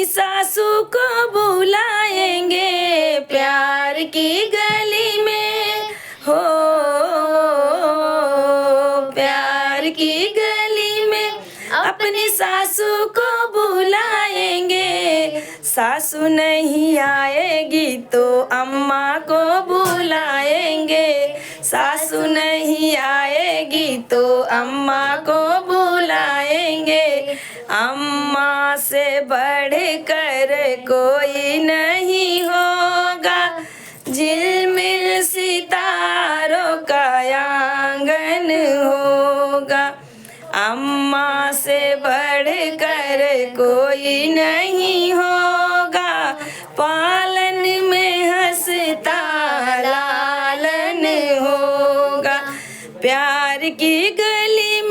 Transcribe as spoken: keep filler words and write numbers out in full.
सासू को बुलाएंगे प्यार की गली में, हो, प्यार की गली में अपनी सासू को बुलाएंगे। सासू नहीं आएगी तो अम्मा को बुलाएंगे, सासू नहीं आएगी तो अम्मा को बुलाएंगे। अम्मा से बढ़कर कोई नहीं होगा, झिलमिल सितारों का आंगन होगा। अम्मा से बढ़कर कोई नहीं होगा, पालन में हंसता लालन होगा। प्यार की गली